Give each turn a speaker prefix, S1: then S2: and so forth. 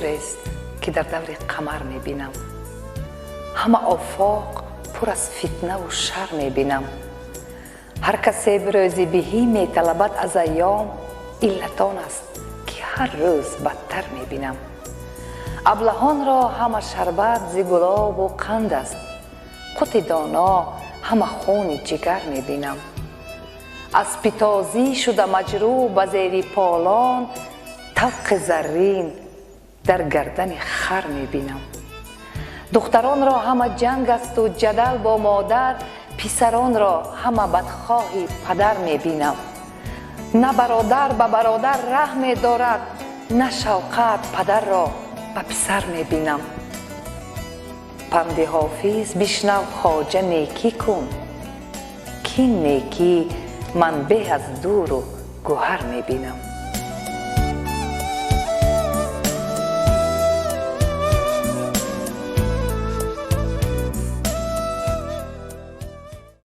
S1: Чизест, ки дар даври қамар мебинам? Ҳама офоқ пур аз фитнаву шар мебинам. Ҳар касе рӯзи биҳӣ металабад аз айём, иллатон аст, ки ҳар рӯз бадтар мебинам. Аблаҳонро ҳама шарбат зи гулобу қанд аст, қути доно ҳама хуни ҷигар мебинам. Аз питозӣ шуда маҷрӯҳ ба зери полон, тавқи заррин дар гардани хар мебинам. Духтаронро ҳама ҷанг асту ҷадал бо модар, писаронро ҳама бадхоҳи падар мебинам. На бародар ба бародар раҳм медорад, на шавқат падарро ба писар мебинам. Панди Ҳофиз бишнав, хоҷа, некӣ кун, ки некӣ ман беҳ аз дуру гӯҳар мебинам.